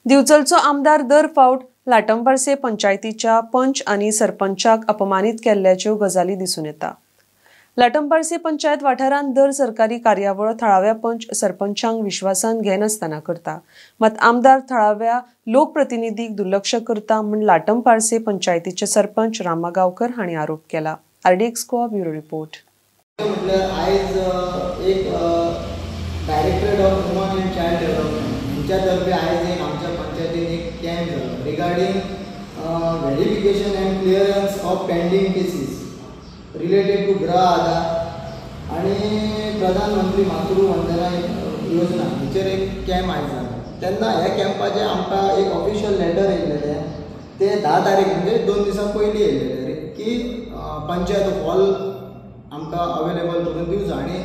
दिवचलचो आमदार दर फावट लाटंबार्से पंचायतीच्या पंच आनी सरपंचाक अपमानीत केल्ल्याच्यो गजाली दिसून येता। लाटंबार्से पंचायत वाठारांत दर सरकारी कार्यावळ थळाव्या पंच सरपंचांक विश्वासान घेनासतना करता, मात आमदार थळाव्या लोकप्रतिनिधीक दुर्लक्ष करता म्हूण लाटंबार्से पंचायतीचे सरपंच रामा गांवकर हांणी आरोप केला। RDX Goa bureau report. आयज एक Directorate of Women and Child Development हेंच्या तर्फे आयज एक आमच्या पंचायतीन एक कॅम्प जालो regarding verification and clearance of pending cases related to Gruha Aadhaar आनी प्रधानमंत्री मातृ वंदना योजना हेचेर एक कॅम्प आयज जालो। तेन्ना ह्या कॅम्पाचें आमकां एक ऑफिशियल लेटर येयलेलें, तें 10 तारीख म्हणजे 2 दिसां पयलीं येयलेलें की पंचायत हॉल आमकां अवेलेबल करून दिवचो आनी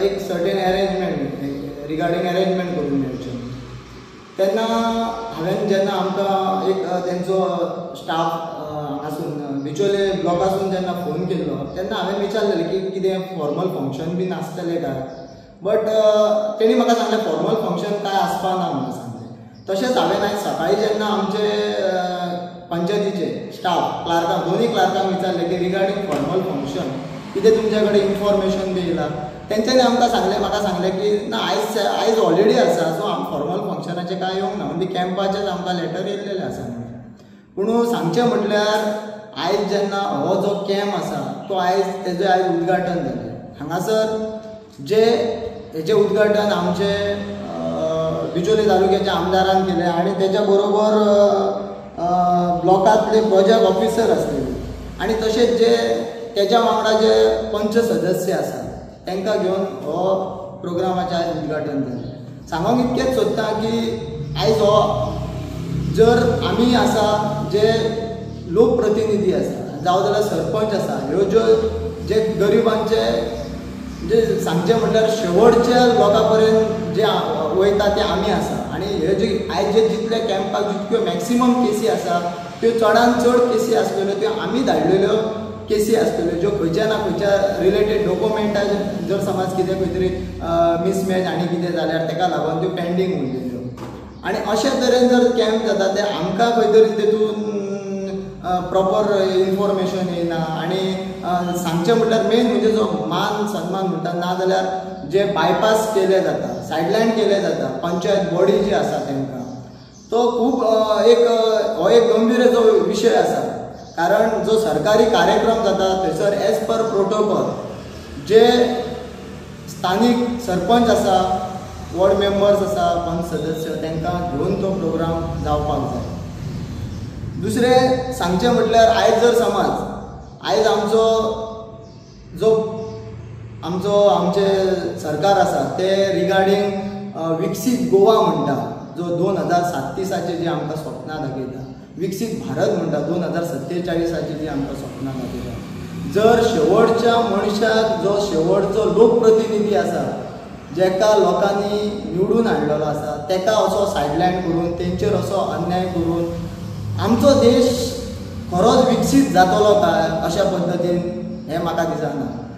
एक सर्टेन अरेंजमेंट रिगार्डींग अरेंजमेंट करून मेळचें। तेन्ना हांवें जेन्ना आमकां एक तेंचो स्टाफ हांगासून बिचोले ब्लॉकासून जेन्ना फोन केल्लो तेन्ना हांवें विचारलेलें की कितें फॉर्मल फंक्शन बीन आसतलें काय, बट तेणी म्हाका सांगलें फॉर्मल फंक्शन काय आसपा ना म्हणून सांगलें। तशेंच हांवें आयज सकाळीं जेन्ना आमचे पंचायतीचे स्टाफ क्लार्कांक दोनूय क्लार्कांक विचारलें की रिगार्डींग फॉर्मल फंक्शन कितें तुमच्या कडेन इन्फॉर्मेशन बी येयलां, तेंच्यांनी आमकां सांगलें म्हाका सांगलें की ना आयज आयज हॉलिडे आसा सो आम फॉर्मल फंक्शनाचें कांय येवंक ना, म्हणजे कॅम्पाचेच आमकां लेटर येयल्लेलें आसा म्हणून। पूण सांगचें म्हटल्यार आयज जेन्ना हो जो कॅम्प आसा तो आयज तेजें आयज उद्घाटन जालें। हांगासर जे हेजें उद्घाटन आमचे बिचोले तालुक्याच्या आमदारान केलें आनी तेच्या बरोबर ब्लॉकांतले प्रोजेक्ट ऑफिसर आसलेले आनी तशेंच जे तेच्या वांगडा जे पंच सदस्य आसा तांकां घेवन हो प्रोग्रामाचें आयज उद्घाटन जालें। सांगूंक इतकेंच सोदता की आयज हो जर आमी आसा जे लोकप्रतिनिधी आसा जावं जाल्यार सरपंच आसा, ह्यो ज्यो जे गरिबांचे जे सांगचें म्हटल्यार शेवटच्या लोकां पर्यंत जे वयता ते आमी आसा आनी हे जे आयज जे जितले कॅम्पाक जितक्यो मॅक्सिमम केसी आसा त्यो चडान चड केसी आसलेल्यो त्यो आमी धाडलेल्यो केसी आसतल्यो ज्यो खंयच्या ना खंयच्या रिलेटेड डॉक्युमेंटा जर समज कितें खंय तरी मिसमॅच आनी कितें जाल्यार तेका लागून त्यो पेंडींग उरलेल्यो आनी अशे तरेन जर कॅम्प जाता ते आमकां खंय तरी तेतून प्रॉपर इन्फॉर्मेशन येयना आनी सांगचें म्हटल्यार मेन म्हणजे जो मान सन्मान म्हणटा ना जाल्यार जे बायपास केले जाता सायडलायन केले जाता पंचायत बॉडी जी आसा तेंकां तो खूब एक हो एक गंभीर जो विशय आसा, कारण जो सरकारी कार्यक्रम जाता थंयसर एज पर प्रोटोकॉल जे स्थानीक सरपंच आसा वॉर्ड मेंबर्स आसा पंच सदस्य तांकां घेवन तो प्रोग्राम जावपाक जाय। दुसरें सांगचें म्हटल्यार आयज जर समज आयज आमचो जो आमचो आमचें सरकार आसा ते रिगार्डींग विकसीत गोवा म्हणटा जो 2037 जी आमकां स्वप्नां दाखयता, विकसीत भारत म्हणटा 2047 जी आमकां स्वप्नां दाखयता, जर शेवटच्या मनशाक जो शेवटचो लोकप्रतिनिधी आसा जेका लोकांनी निवडून हाडलेलो आसा तेका असो सायडलायन करून तेंचेर असो अन्याय करून आमचो देश खरोच विकसीत जातलो काय अशा पद्दतीन हें म्हाका दिसना।